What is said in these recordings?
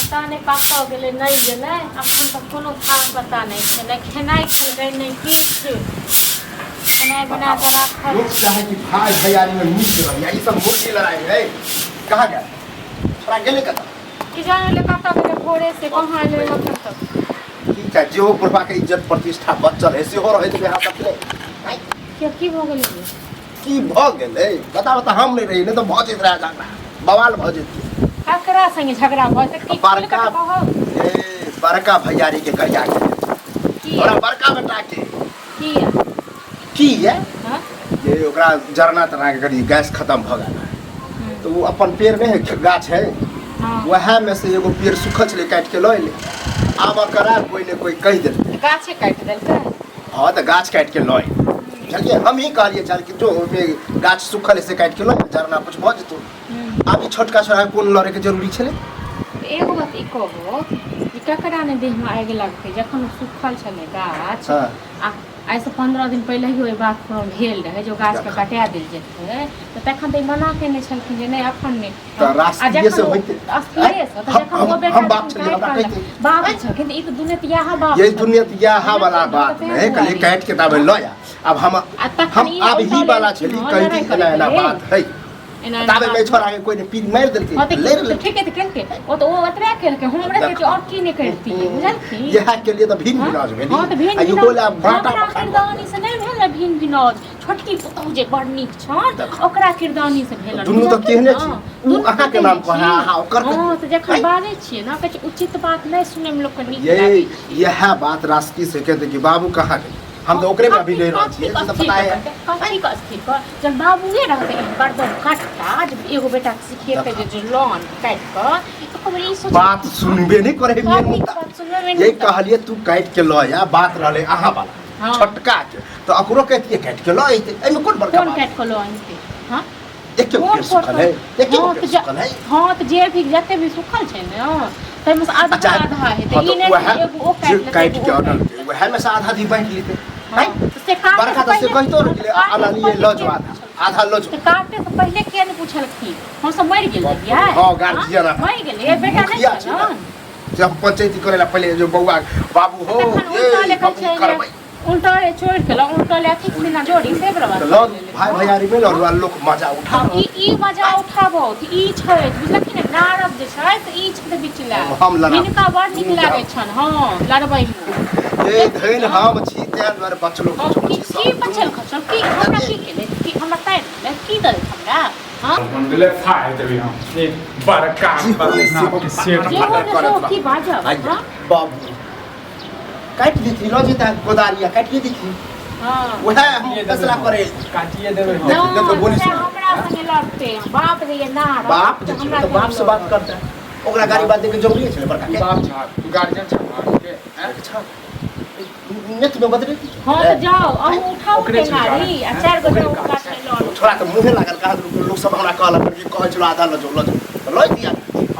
पता नहि कतऽ गेलै, नहि गेलै, अखन तक कोनो थाह पता नहि छै। नहि खेनाइ खेलकै, नहि किछु। खेनाइ बना कऽ राखल। लोक चाहे कि भाई भैयारी में नीक रही, आ ई सब मुर्गी लड़ाई है। कहाँ गया छोड़ा, गेलै कतऽ? कि जाने ले कतऽ गेलै, भोरे से कहाँ एलै अखन तक। ठीक छै, जेहो बुढ़बा के इज्जत प्रतिष्ठा बचल है सेहो रहै देबै अहाँ सबके नहीं। किया, की भऽ गेलै? की भऽ गेलै बता बता। हम नहि रही, नहि तऽ भऽ जैत रहए झगड़ा, बवाल भऽ जैतियै। ककरा संगे झगड़ा भऽ जेतै? की बड़का कहब? ए बड़का भैयारी के करिया के की? तोरा बड़का बेटा के। की? की ये? हाँ? जे ओकरा जरना तना के करी गैस खत्म भऽ गेल तऽ ओ अपन पेड़ नहि है, गाछ है। वएह में से एगो पेड़ सुखल छलै, काटि के लऽ एलै। आब करा कोई ने कोई कहि देलकै। गाछे काटि देलकै? हाँ, तऽ गाछ काटि के लऽ एलै, बुझलियै? हम ही कहलियै चल कि जो ओहिमे गाछ सुखल है से काटि के लऽ आइ, जरना कुछ भऽ जेतौ। आब ई छोटका छोड़ा कोन लड़ैके जरूरी छलै? एगो बात ई कहबो जे ककरा ने देहमे आगि लगतै जखन ओ सुखल छलै गाछ? आ आइसँ 15 दिन पहिले ही ओहि बात पर भेल रहै जे ओ गाछके कटा देल जेतै, तऽ तखन तऽ ई मना केने छलखिन जे नहि, अखन नहि। तऽ आ राष्ट्रीय जखन से ओ होइते अस्थिरे से तऽ हम जखन ओ हम बेटा हम बाप जखन छलियै, काटि हमरा कऽ कहिते बाप छलखिन तऽ ई तऽ दुनिया तऽ इएह बाप ये छलखिन। दुनिया तऽ इएह वाला बात तें नहीं कहलियै दुआरे। काटि के ताबे लऽ आ। आब हम आ तखन हम ई आब ही उल्टा वाला लेलखिन, छली हँ, कहती लड़ाइ एना एना करैके लेल। बात है। एना एना ताबे बात में छोड़ा के कोई ने पीर मारि देलकै। हँ तऽ लड़ि तऽ लेलकै। ठीके तऽ केलकै ओ, तऽ ओ ओतबे केलकै, हमरे कहै आओर की नहि करितियै, बुझलखिन? इएह के लिए तऽ भिन हँ भिनाज भेली। हँ तऽ भिन आ इहो लए बाटा हमरा पखान किरदानी से नहि भेल ने भिन भिनाज, छोटकी पुतहु जे बड़ नीक छन देख। ओकरा किरदानी से भेल। दुनू तऽ तेहने छी। उ अहाँके नाम कहै, अहाँ ओकर हँ कहियै। तऽ जखन बाजै छियै ने, कहै छै उचित बात नहि सुनैमे लोकके नीक ये लागै छै। इएह बात राष्ट्रीय से कहते कि बाबू कहाँ गेलै, हम तऽ ओकरे में अभी रहि रहल छियै से तऽ पता है। कथी के अस्थिर कर, जब बाबुए रहतै बर्दन कटता, जब एगो बेटा के सिखेतै जे जे लोन काटि कऽ एको बेर ई सोच बात सुनबे नहीं करे मेन कथी मुद्दा। बात सुनबे नहि यही करतै। कहलिए तू काटि के लऽ आ, बात रहलै अहाँ वाला। छोटका के तऽ ओकरो कहितियै काटि के लऽ अइतै, एहिमे कोन बड़का कोन बात? काटि कऽ लऽ अनतै? हँ, एके कोन पेड़ सुखल है, एके हँ पेड़ तऽ सुखल है। हँ तऽ जे भी जते भी सुखल छै ने ताहिमे से आधा अच्छा, आधा हेतै। हँ ई तऽ नहि वएह कि एगो ओ जे काटि लेतै, काटि एगो के ओ अनल काटि लेतै। वएह में से आधा दी बाँटि लेतै। हँ, तऽ से काटे बड़का से तऽ से पहिले कहितो रहि गेलै, काटे से अनलियै पहिले लऽ जो किया आधा आधा लऽ जो। तऽ काटे से पहिले किया नहि पुछलखिन? हमसब मरि गेल रहियै? हँ, गार्जियन हँ, मरि गेलियै, बेटा नहि मुखिया छै ने। छलन? से हम पंचायती करै ला पहिले जो बौआ बाबू हो तखन ये उल्टा ले कहै हम छै जे करबै। उल्टा ले चोरि केलक, उल्टा ले अथी बिना जोड़ी से बला बात तऽ लऽ करि लेलक। भाई भैयारी में लड़ू आ लोक मजा उठा। ई ई मजा उठाबो ई छै, बुझलखिन ने? नारद जे छै तऽ ई छै बिचला। हम लड़ाब। हिनका बड़ नीक लागै छनि हँ लड़बै मे। ये धन हम छी तें दुआरे बचलो हँ, खचलो की छी की सब। बचल खचल की? हमरा की केलै? की हमरा तारि देलै? की देलक हमरा? हँ अपन गेलै फाड़ देबै हम एक बड़का जी, बदनाम के सेठ। जे हो ने से की बाजब? हँ बाबू काटि देथिन, लऽ जेता कोदारी आ काटिए देथिन। वएह हम फैसला करे। काटिए देबै हम। देखो, देखो, बोली से सुन। हमरा संगे लड़ते बाप जे ये नारद बाप जे तऽ छै हमरा तऽ बाप से बात करता, ओकरा गाड़ी बात दैके जरूरी छलै बड़का तू के? बाप छह, तू गार्जियन छह के हैं? अच्छा, नेत में बदले। हँ तऽ जाउ अहूँ उठाउ ओकरे छै टेंगारी आ गाड़ी, चारि ओकरे गोटे काज गाछ छै। लऽ लू। छोड़ा तऽ मुँहे लागल कहाँ लोक सब हमरा कहलक कि कहै छलो आधा लऽ जाउ, लऽ जाउ तऽ लऽ दिया।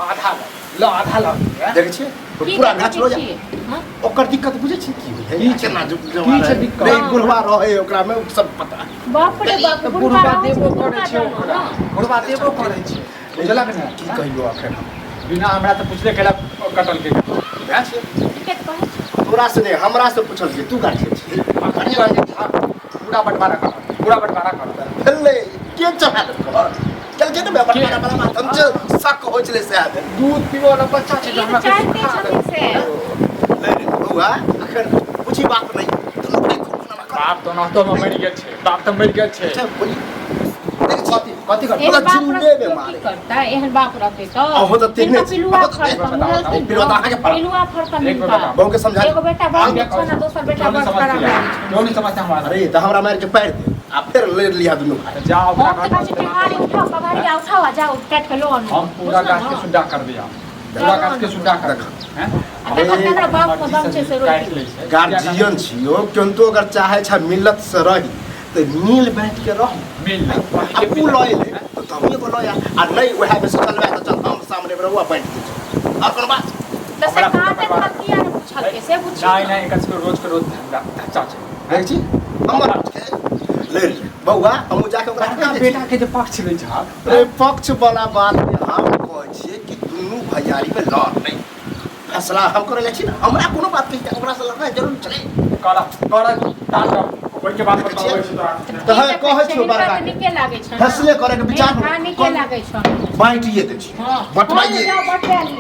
आधा लऽ लऽ, आधा लऽ हैं? देखै छियै की पूरा देखै गाछ लऽ जा। छियै? हँ? ओकर दिक्कत बुझै छियै की होइ है? की छै? केना की छै दिक्कत? नहीं बुढ़वा रहै ओकरा में, ओ सब पता। बाप रे बाप, तऽ बुढ़बा बुढ़बा रहै छै देबो तऽ करै बुढ़बा छै जानो ओकरा ने। बुढ़बा देबो करै छै, बुझलक ने? की कहियो अखन हम बिना हमरा तऽ पुछले केला कटल के वएह छै। ठीके तऽ कहै छै। तोरा से नहि, हमरा से पूछल तू गार्जियन छी। पूरा बंटवारा कर, पूरा बंटवारा कर। भेलै के चढ़ा देलकै केलकै ने बंटवारा बला बात, हम जे शक होइ छलै सएह भेल। दूध पीबै वाला बच्चा छै ई जे तऽ हमरा के चाहते सिखा छथिन देलक। से। नहि नहि बौआ, अखन बुझी बात नहि, दुनू भाई खूब खाना कर। बाप तऽ ओनाहितो मे मरि गेल छै, बाप तऽ मरि गेल छै। अच्छा बोली, देखै छी कथी कथी करतै? एहन पूरा बाप जिंदे रहतै में तऽ मारे। की करतै? एहन बाप रहतै तऽ अहूँ तऽ तेहने हिनका छी। पिलुआ अहूँ तऽ फड़तन, बताउ, बुझलखिन पिलुआ तऽ अहाँके ने? फड़त। पिलुआ फड़तन एक बेर हिनका। बताउ। बहू के समझा। एगो बेटा बड़ नीक छनि आ दोसर बेटा क्यों नहीं बड़ समझती खराब है? लागै छनि। क्यों नहीं समझते हमारा? अरे तऽ हमरा मारि के पारि दे आ फेर लड़ि लिहा दुनू भाई। तऽ जाओ हम ओकरा तऽ कहै छी घर टेंगारी उठाउ, पगहरिया उठाउ आ जाउ काटि कऽ लऽ आनू। हम पूरा बुझलहुँ गाछ के ने? सुड्डा कर दिया, पूरा गाछ के सुड्डा कर दिया हैं? आ तखन केकरा बाप के दम छै से रोकि काटि लै छै। गार्जियन छियो, किन्तु अगर चाहे छै मिलत से रही तऽ मिल बाँटि के रही। मिल आ उ लऽ एलै तऽ तहूँ एगो लऽ आ, आ नहि उएह में से चलबै तऽ चल हम सामने मे रहू आ बाँटि दै छी, आओर कोनो बात? तऽ से हमरा पूरा काटै परिवार- काल किया नहि पुछलकै से पुछियौ नहीं ने। नहीं, एकर सबके रोज के रोज धंधा धच्चा छै। देखै छी हमर के ले ले बौआ, हमहूँ जाके ओकरा बड़का कहि दै बेटा के जे पक्ष लै छह। छियै। अरे पक्ष वाला बात मे हम कहै छियै कि दुनू भैयारी मे लड़ नहि। फैसला हम करै लै छी ने, हमरा कोनो बात कहि ओकरा से लड़नाइ जरूर छलै। कर कर तांडव, ओहि के बाद बताबै छी तोरा। तऽ हँ, कहै छियौ हिनका बड़का तऽ नीके लागै छौ। फैसले करैके विचार नीके लागै छौ। बाँटिए दै छी। हँ। बँटवाइए। जाउ, बँटवा लिअ।